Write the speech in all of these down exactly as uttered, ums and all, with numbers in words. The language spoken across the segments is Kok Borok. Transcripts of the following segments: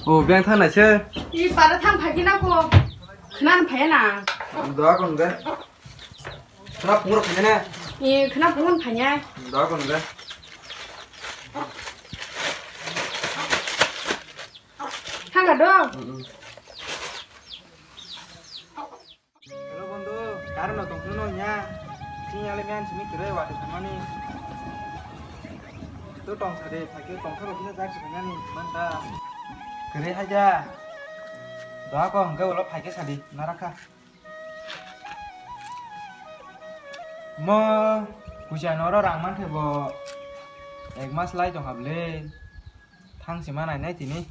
O, beng thang nai se. I para thang phai khe na ko. Khna phai na. Doa kon ge. Khna pura phai na. I khna pura phai na. Doa kon ge. Thang ga do. Mm, mm. Hello bondhu, karo no tongphuru no nya. Chini ale men simi kere wati thamani. To tong sade, phai khe tong thoro kisa jak sade nani manta. Kere haja. Doa ko hwnkhe ulo phai khe sadi, narakha. Mo kuchai noro rang mankhe bo ek mas lai tong hable. Thang se manai nai tini.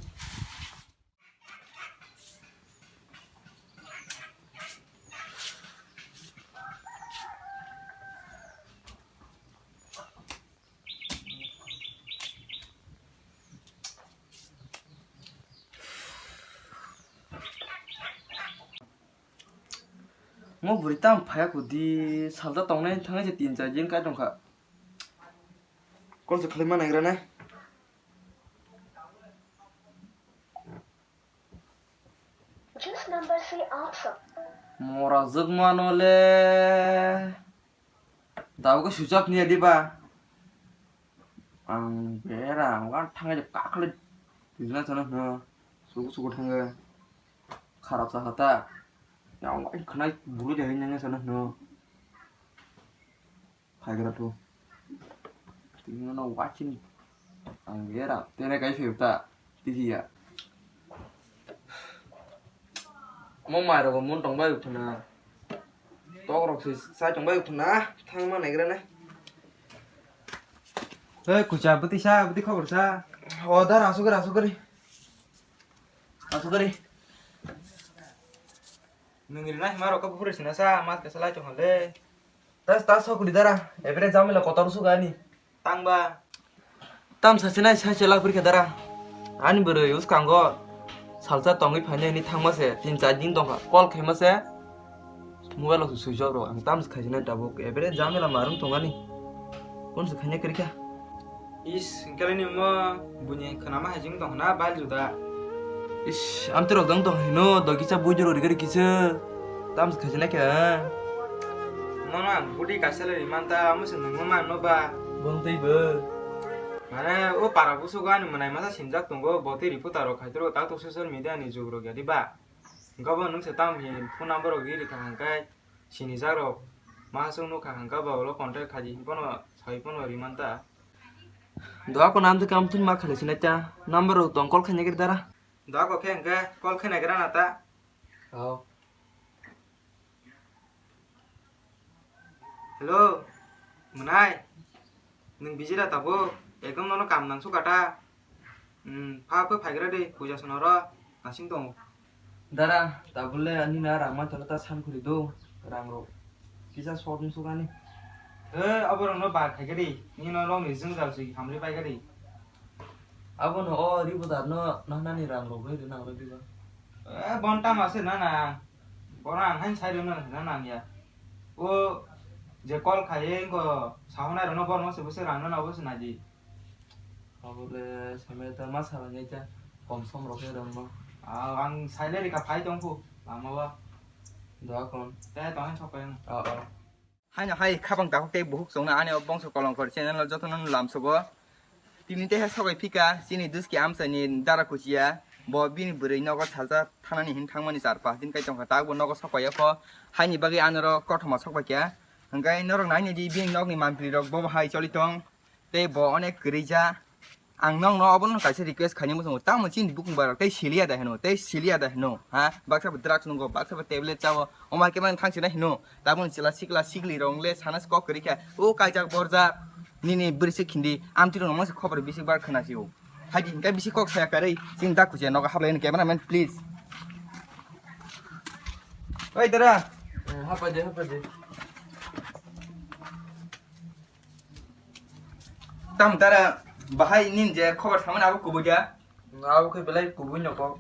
Mo bwrwi tam phaiya kho di, salsa tongnai thangwi se tin char din kai tongkha. Call se khlai ma naigra na. जिस नंबर से आप सब Mora jwk mano le. Tabuk switch off niya diba? Ang bera, ang wan thangai de kakle. Tijna chana hno. Suku suku thanga. Kharap sa hata. Yang wan khnai bulu de hanya sana hno. Phaigra tu. Tini no watching. Ang bera, tere kai fiu ta. Tiji ya. Mo mai rogo mun tong bai uthna. Tok rok se sai tong bai uthna. Thang ma naigra na. Hei, kucha, bwtwi sa, bwtwi khobor sa. O, dar, asuk gari, asuk gari. Asuk gari. Nungri na hima rok ko bufure sina sa, mas kasa lai tong hole. Tas, tas, sok di dara. Ebere jamila kotor suga ni. Tangba. Tam sasinai saise lak pirkha dara. Ani bwrwi uskango salsa tongwi phainai hwnwi thangma se, tin char din tongkha. Call khaima se, mobile o switch off rw. Ang tam se khaisinai tabuk. Ebere jamila marwng tongani. Kon se khaina kirikha. Is, hwnkhe laini omo buini khwnama hai jing tongkha na, bail juda. Is, amtwi rok dang tong hino, doi kisa bujuro rigari kisa. Tam se khaisina khe. Nono ang budi kaisa le rimanta, amo se nungma manno ba. Bon tei bo. Mane o para busugo ani mwnai masa sinjak tongo, bo tei reporter rok khaitoro tak tok social media ni jug rok ya di ba. Hwnkhe bo nwng se tam hi phone number rok ri rikha hwnkhe sinijak rok. Masa chwng nukha hwnkhe bo ulo contact khaidi bono sai bono rimanta. Doa ko nam de kam thun ma khale sinai ta. Number rok tong call khaina giri dara. Doa ko khe hwnkhe call khaina gira na ta. Oh. Hello, mwnai, nwng busy da tabuk? Ekdom nono kam nang sukha ta. Hmm, pha pha phaigra de, puja sonoro nasing tongo. Dara, tabuk le ani na rang ma tolo ta san khuri do, rang rok. Kisa short wng sukha ni. Eh, abo rok no bar khai kari, ni no rong ni jwngjal si hamri pai kari. Abo no o reporter no nahnani rang rok bai rwna rw diba. Eh, bon tam ase na na. Bono ang hain sai rwna na nang ya. O je call khai engko sahonai rok no bono se bwse rang no na bwse na di. Abo le samaya ta ma sala ngai ta kom som rok he rang no. Ah, ang sai le rika phai tong phu lama wa. Doa kon. Te tong hain sok pai ang. Oh, oh. Haino hai khabang takhuk tei buhuk chwngno ani o bongso kolongkor channel o jotono lamsogo. Tini teha sokai phika chini duski amchaini dara kuchiya. Bo bini bwrwi nogo salsa thanani hin thangmani char pas din kai tongkha, tabukbo nogo sokpaiya pho. Haini bagwi anoro kothoma sokpaikha. Hwnkhe norok nainidi bini nokni mampli rok bobo hai choli tong. Tei bo onek kwrwi ja. Ang nokno obono kaisa request khainai muchungo, tamo chini bukung barok tei siliya da hino, tei siliya da hino, ha? Baksa bo drugs nungo, baksa bo tablet chao, omo hai khe mani thang sina hino. Taboni chwla sikla sikli rok le sana se kok kwrwi kha, o kaijak borjak, nini bwrwi se khindi, amtwi rok no masa khobor bisi bar khna sio. Haidi hinkhe bisi kok saya karwi, chini dak kuchia nogo hablai hino cameraman please. Oi dara. Eh, hapai de, hapai de. Tam dara, bahai nin je khobor samani abo kubui da? Abo khe belai kubui no kok.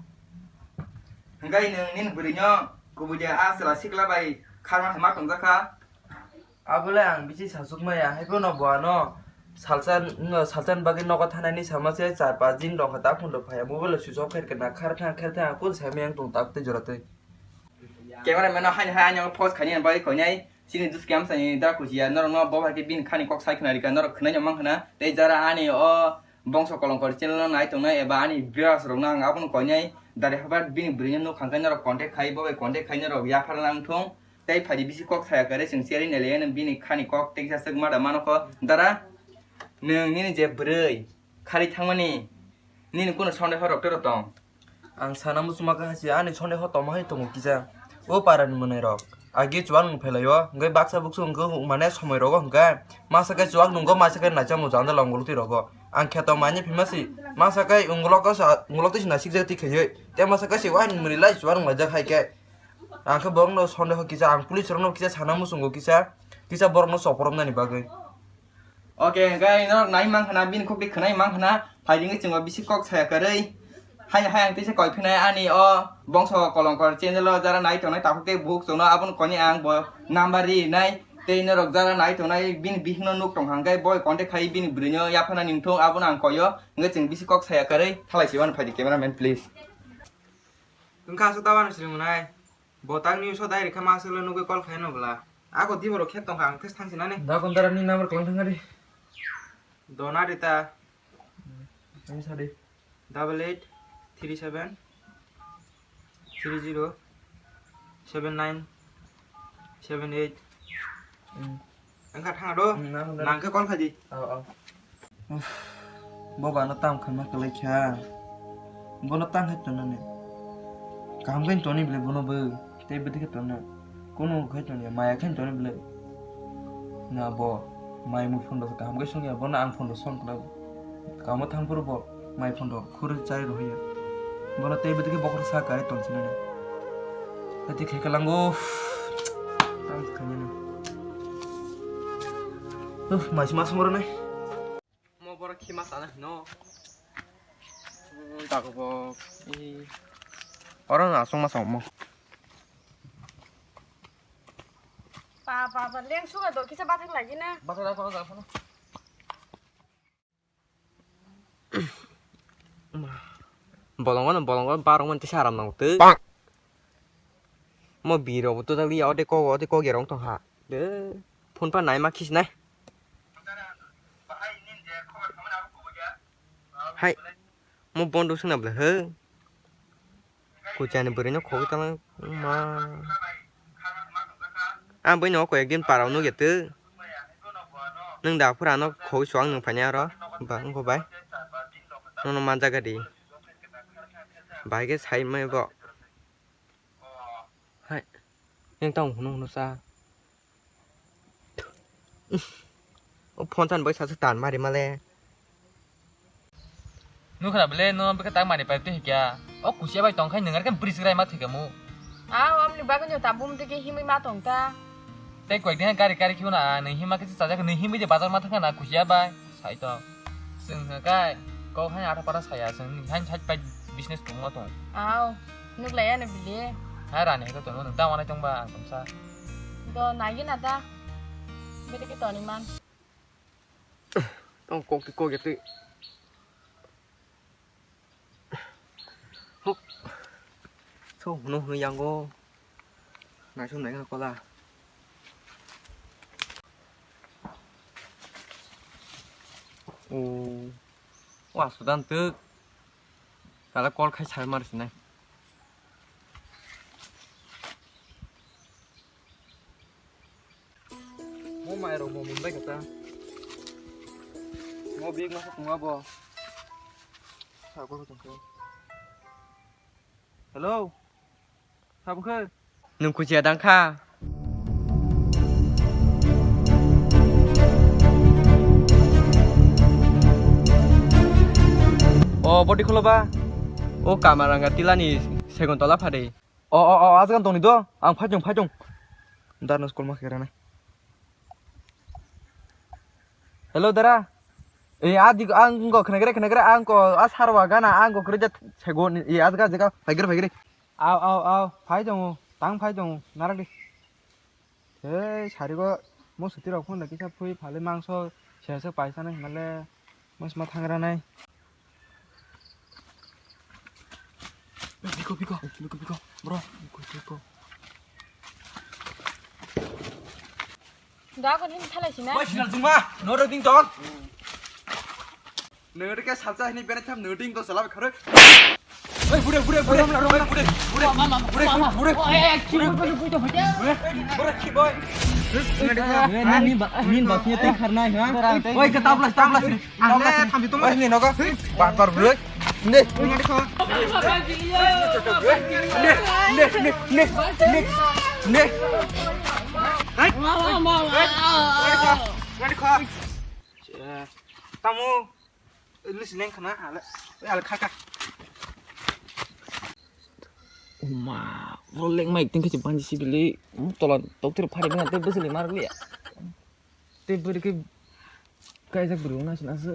Hingkai nung nin bwrwi no kubui da, a chwla sikla bai kharma ma tongjakha. Abo le ang bisi sasuk maya, hai phano bo ano Salsa, no, salsa ni bagwi nogo thanani sama se char panch din rok kha, ta phone rok phaiya. Mobile switch off khairkha na, khar thang, khar thang, kun sai miyang tong tak tei jora tei. Camera man no haini hai ani pose khaini bagwi koinai. Chini dus kiam sani da kujiya, norok no bo hai khe bini khani kok sai khna rika, norok khwnai no mang khna. Tei jara ani o bongso kolongkor channel no nai tongnai eba ani viewers rok no ang abono koinai. Dari habar bini bwrwi no nuk kha khe norok contact khai, bo bai contact khai norok yaphar nang thung. Tei phaidi bisi kok saya kare chwng cherry nele eno bini khani kok tei kisa swk ma da mano kho. Dara, nwng nini je bwrwi khari thangmani nini kunu sonde horok tero tong? Ang sana muchuma kha si ani sonde ho toma hai tongo kisa. O para ni mwnai rok. Agi chuwak nung phelaio, hwnkhe baksa buksu hwnkhe mane somoi rogo hwnkhe. Masa khe chuwak nungo, masa khe nacha muchanda longoltwi rogo. Ang kheto mani phima si, masa khe ungulok sa, ungulok twi si nasik jak ti khaioi. Te masa khe si wahini mwnwi lai chuwak nung laijak hai khe. Ang khe borokno sondeho kisa, ang police rokno kisa sana muchungo kisa, kisa borokno soporomnani bagwi. Okay, hwnkhe norok nai mang khna, bini khukti khwnai mang khna, phaidi wngwi chwngno bisi kok saya kwrwi. Hai, hai ang teisa koi phinai ani o bongso kolongkor channel o jara nai tongnai takhuk tei bukhuk chwngno abono koni ang bo number ri nai tei norok jara nai tongnai bini bihikno nuk tong hwnkhe bo contact khai bini bwrwino yaphanani wngthung abono ang koio hwnkhe chwng bisi kok saya kwrwi thalai se mano phaidi camera man please. Wngkha aswk ta uanw siri mwnai. Bo tak ni so direct khe ma aswk le nugwi call khai no bwla. Ako di borok khe tongkha ang test thang sinani. Da kon dara ni number kong thang di. Dona rita. Ani sadi. Double eight three seven three zero seven nine seven eight. Hmm. Wngkha thang do. Hmm, nang do. Nang khe call khai di. Oh, oh. Uff, bo bano tam khaima kwlai kha. Bono tang khai tonani. Kaham khai toni bwle bono bo. Tei bwtwi khe tonno. Kono khai toni, maya khai toni bwle. Na bo, mai mui phone rok kaham khai songya, bono ang phone rok song kwlai. Kamo thang phuru bo, mai phone rok khurui chai rw ya. Bono tei bwtwi khe bokhorok sa kai tong sinani. Tei khe kalango. Tam khaimani. Uff, mai si mas moro nai. Mo borok khima sana hino. Hmm, takubok. Ih. Oro no aswk ma songmo. Pa, pa, pa, leng suga do kisa bathang lagi na. Bathang lagi, bathang lagi. Bolongo no, bolongo barok man tisa aram nang twi. Mo birok bo to jali ode kok, ode kok ya rong tong ha. De, phone pa nai ma khis nai. Hai, mo bondo sung na bwle he. Kuchani bwrwi no khogwi tongma. Ang bwino koi ekdin parao nukya twi. Nwng da phuru ano khogwi suang nwng phaini aro. Ba wngkho bai. Nono manjaga di. Bai khe sai mai bo. Hai. Nwng tamo hwnwi hwnwi sa. O phone chan bai sasu tan mari male. Nukha bele no beka tak mari pai twi kya. O kusia bai tong khai nwngar kan bridge rai ma thika mu. A amni bagwi no tabum tike himwi ma tong ta. Tei koi din gari gari khiuna nung hima kisi sajak nung himwi de bazar ma thangka na kusia bai. Sai to. Sung kai. Kok hai ata para saya sung hai hai pai business tong ma tong. Aw. Nuk lai ano bili. Hai rani hai to tong nung ta wanai tong ba ang tong sa. Do nagi na ta. Bete ke toni man. Tong kok ti kok ya twi. Huk. So no hwnwi yango. Naisuk nai kola. O. Wa sudan twi. Kala call khai sar mar sinai. Mo mai rok bo mun bai kata. Mo big ma sa tong abo. Sa ko tong ko. Hello. Sabo khe. Nung kuchia dang kha. O body kholo ba. O kamaranga tilani segon tola phade. O, o, o, aswk tongni do, ang phaijong, phaijong. Darno call ma khairana. Hello, dara. E, adi, ang go khnagre, khnagre, ang ko asarwa gana, ang go khrija sego ni, e, asga jaga, phaigre, phaigre. Aw, aw, aw, phaijongo, tang phaijongo, narak di. Hei, sarigo, mo suti rok phone da kisa phui phale mangso, Sesa paisa nai himale mas ma thangra nai. Biko, biko, biko, biko, bro, biko, biko. Dagon hin thalai sina. Bai sinal jingma, no re ding dong. Nengri ke salsa hini bene tham nuding to sala khare. Oi, bure, bure, bure, oi, bure, bure, bure, bure, bure. Oi, ek kilo ko bui to hoja. Bure, bure, ki boy. Ni ba, ni ba, ni te kharna ha. Oi, ke tablas, tablas. Ang le tham bitung. Oi, ni nogo. Bar, bar, bure. Ne. Ne, ne, ne, ne, ne, ne. Hai. Ngani kha. Tamu. Lis leng khana ale. Ale khaka. Ma, bro leng mai ting khe bangji sibili. Tola toktir phari bina te bwsli mar liya. Te bwrwi khe kaijak bwrwi wngna sina se.